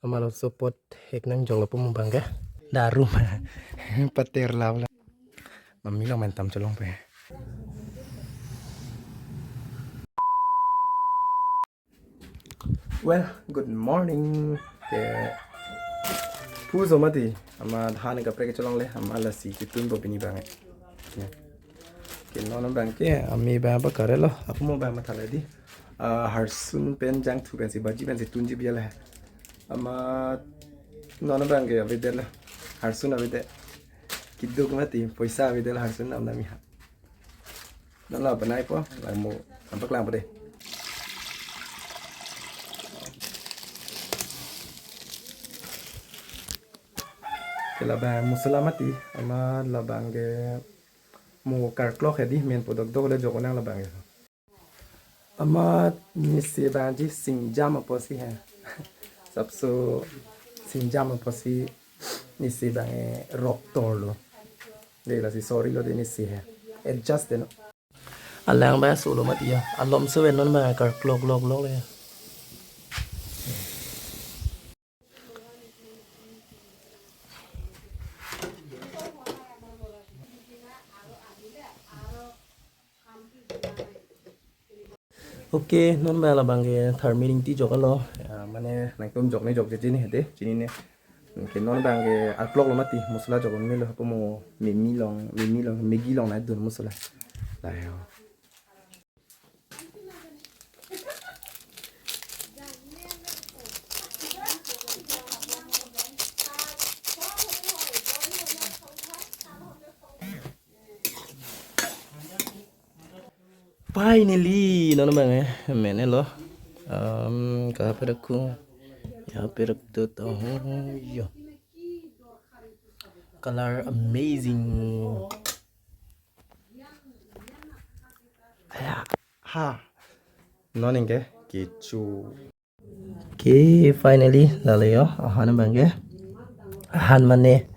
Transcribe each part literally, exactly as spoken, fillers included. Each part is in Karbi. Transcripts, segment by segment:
Amalo support hek nang jok lapu mubang ke. Darum. Pater lau la. Mami lo mentam cholong pe. Well, good morning. Ke puso mati. Amat han kaprek cholong le. Amat lasi kitun po pini bang. Ya. Ke non bang ke ami bang apa kare lo. Aku mau bang matha le di. Ah, harsun pen jangthu pensi baji pensi tunji biala. Amat non bang ke avedet la. Harsun avedet. Kiduk mati, poisa avedet la harsun nam nami ha. Non la banai po, lang mo, nampak lang po deh. Ke labang masala mati, amat labang ke mo karklok hedi, men podok dok le jok nang labang ke. Amat nisi bangji singjam apotsi he. Sapso singjam apotsi nisi bang e rok tor lo. Dei lasi sorry lo dei nisi he. Adjust dei no. Alang ba solo mati ya. Alom seven non ba karklok lok lok le. Okay, non ba labang ke tharmi ringti jok lo. Ya, mane nangtum jok ne jok je chini hedi, chini ne. Okay, non bang ke arklok lo mati, masala jok melo, hapu mo mimi long, mimi long, Maggi long na dun masala. Lah ya. Finally, non bang eh, mene lo. Um, kaha pe rakhu? Yaha pe rakh do to ho yo. Color amazing. Aya, ha. Non ingke kechu. Okay, finally, lalo yo, ahan bang ke. Ahan mane,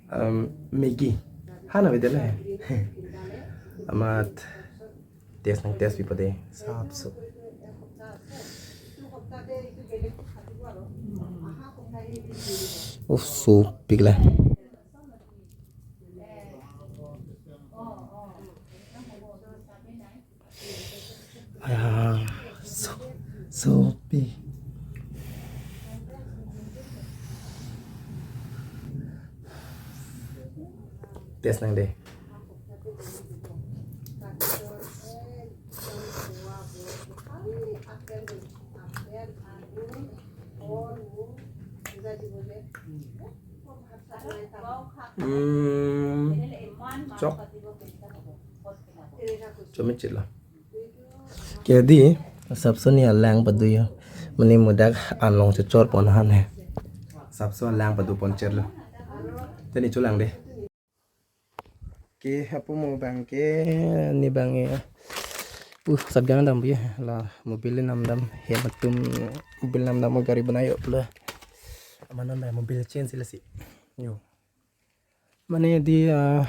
um, Maggi. Han avedet le. Amat test nang test pi pade. Sapso. Uff, sopik la. Aya, so, sopi. Test nang dei. Hmm, chok. Chomit chit lo. Ke dei, sapso ne alang padu yo. Mane mudak along chechor pon han he. Sapso alang padu pon chet lo. Te ne cholang dei. Ke hapu mo bang ke ne bang e. Pu satgang dam bu ya. La mobil nam dam he matum mobil nam dam mo gari banayo pula. Amanon dai mobil change lasi. Yo. Mane dei, ah,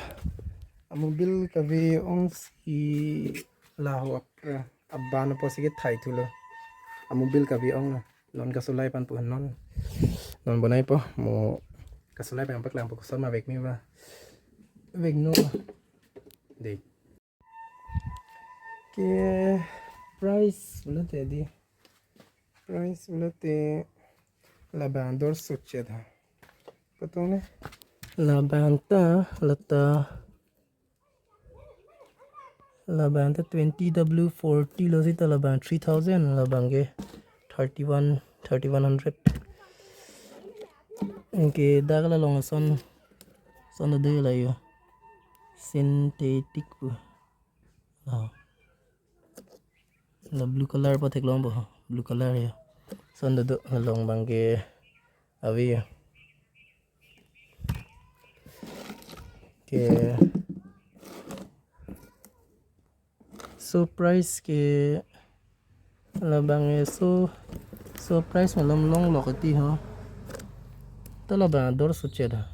amobil kave ongsi laho ap-, ah, aban apotsi kethai thulo. Amobil kave ong lo. Non kasolai pan pu non. Non bonai po mo kasolai pen paklang po koson ma vek me ba. Vek no. Dei. Ke price pulote dei. Price pulote labang dor sochet ha. Kotong ne? Labang ta, lata. Labang ta twenty W forty lo seta labang three thousand, labang ke thirty-one, thirty-one hundred. Anke dak la long son, son do la yo. Synthetic pu. Oh. La blue color pa theklong bo, blue color ya. Son do along bang ke ave ya. Ke so price ke labang e so, so price malom long lok ti ho. To labang dor sochet ha.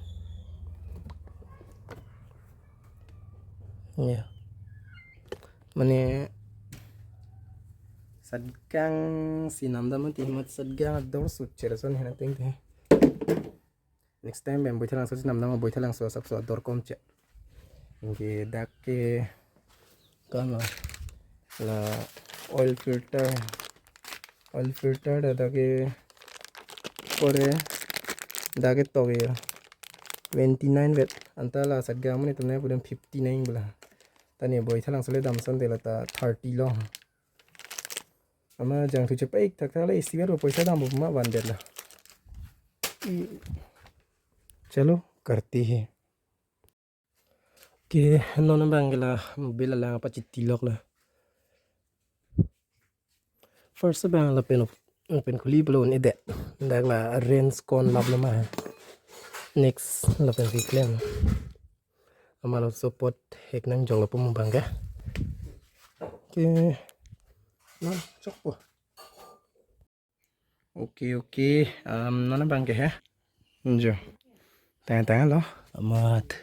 Ya. Mane Satgang si namdam ati amat satgang ador sucher son hena ting te. Next time pen Boithalangso si namdam, Boithalangso asapso ador komche. Anke dak ke kan la, la oil filter, oil filter dak ke kore dak ke tok ya twenty nine vet, anta la satgang amonit atum nangpudun fifty nine bula. Tani Boithalangso le damson te la ta thirty lo. Amat jangthu chepaik thakthak le isi vet poisa dampo ma vandet lo. I, chalo, करते हैं. Ke non abang ke la mobil alang pachiti lok la. First abang lapen, lapen khuli pulo un-edet. Dak la range kon lap lo ma. Next lapen si klem. Amat laso apot hek nangjok lo pu mo abang ke. Ke non chokpo. Okay, okay. Um, non abang ke he. Jo. Tang tang lo. Amat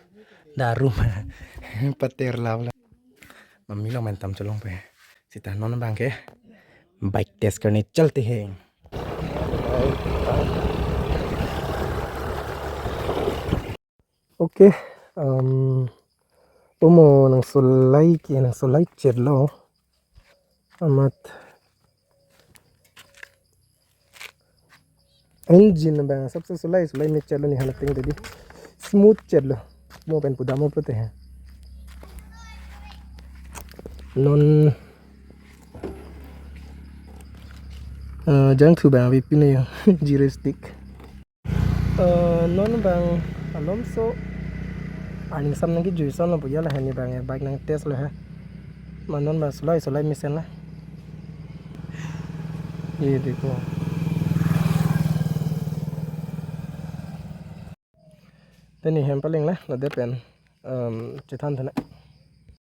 darum. Pater lap la. Mami lo main tam cholong pe. Sita non abang ke bike test करने चलते हैं. Okay, um, pu mo nangsolai ke, nangsolai chet lo. Amat engine abang asapso solai, solai me chet lo, ne halating tadi smooth chet lo. Mo pen pudam mo pute he. Non, eh, jangthu abang ave pine yo, zero stick. Eh, non abang alomso aning sam nangkejui son lo puya la, heni abang bike nang test lo he. Ma non abang solai, solai mesen la. Ye dekho. Tani hem paling la, ladet pen, um, chethan thana.